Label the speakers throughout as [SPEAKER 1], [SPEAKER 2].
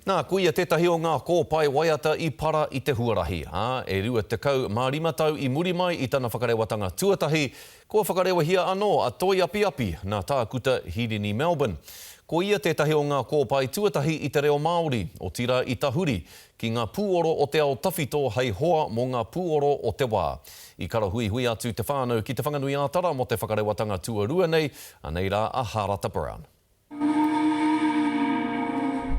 [SPEAKER 1] Nā, ko ia tētahi o ngā kōpae waiata i para i te huarahi, ā, e 25 tau i muri mai i tana whakarewatanga tuatahi, kua whakarewahia anō a Toi Apiapi nā Tākuta Hirini Melbourne. Ko ia tētahi o ngā kōpae tuatahi i te reo Māori, otirā i tahuri ki ngā pūoro o te ao tawhito hei hoa mō ngā pūoro o te wā. I karahuihui atu te whānau ki Te Whanganui-ā-Tara mō te whakarewatanga tuarua nei, anei rā a Hārata Brown.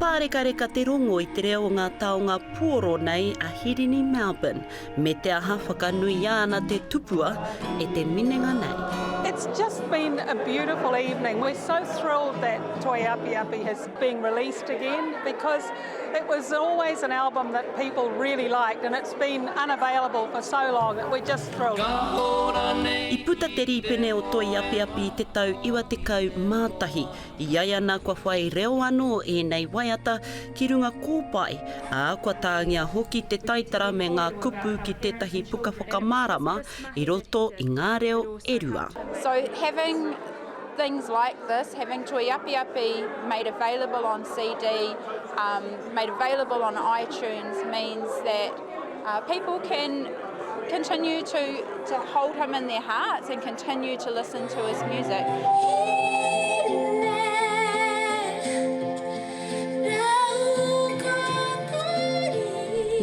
[SPEAKER 2] Pārekareka te rongo i te reo o ngā taonga puoro nei a Hirini Melbourne, me te aha whakanuia ana te tupua e te minenga nei.
[SPEAKER 3] It's just been a beautiful evening. We're so thrilled that Toi Apiapi has been released again because it was always an album that people really liked and it's been unavailable for so long that we're just thrilled.
[SPEAKER 2] I puta te rīpene o Toi Apiapi i te tau 91, i ai ana kua whai reo anō ēnei waiata ki runga kōpae, ā, kua tāngia hoki te taitara me ngā kupu ki tētahi puka whakamārama i roto i ngā reo e rua.
[SPEAKER 4] So having things like this, having Toi Apiapi made available on CD, um, made available on iTunes means that uh, people can continue to, to hold him in their hearts and continue to listen to his music.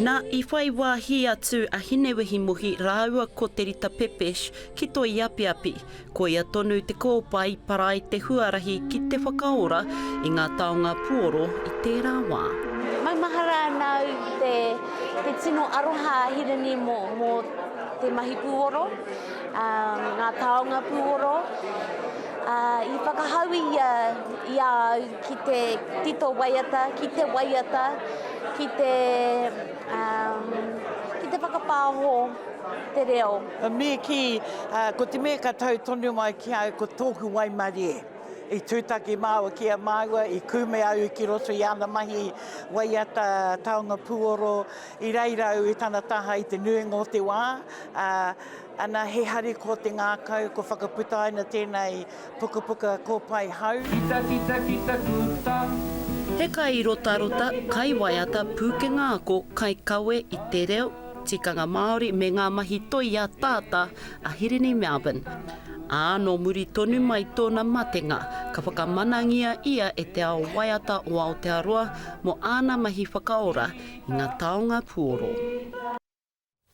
[SPEAKER 2] Nā, i whai wāhi atu a Hinewehi Mohi rāua ko Te Rita Pepesh ki Toi Apiapi, Koia tonu te kōpae i para ai te huarahi ki te whakaora i ngā taonga puoro i tērā wā.
[SPEAKER 5] Maumahara ana au te, te tino aroha a Hirini mō, mō te mahi pūoro, ā, ngā taonga pūoro. Ā, i whakahau ia i a au ki te tito waiata, ki te waiata, ki te, ā, ki te whakapāho te reo.
[SPEAKER 6] Me kī, ko te mea ka tau tonu mai ki a au ko tōku waimarie. I tūtaki māua ki a māua, i kume au ki roto i āna mahi waiata taonga pūoro, i reira au i tana taha i te nuinga o te wā, ā, ana he harikoa te ngākau kua whakaputaina tēnei pukapuka kōpae hau.
[SPEAKER 7] Kita kita kita kuta.
[SPEAKER 2] He kairotarota, kaiwaiata, pūkenga ako, kaikawe i te reo, tikanga Māori me ngā mahi toi ataata a Hirini Melbourne, ā, nō muri tonu mai tōna matenga, ka whakamanangia ia e te ao waiata o Aotearoa mō āna mahi whakaora i ngā taonga puoro.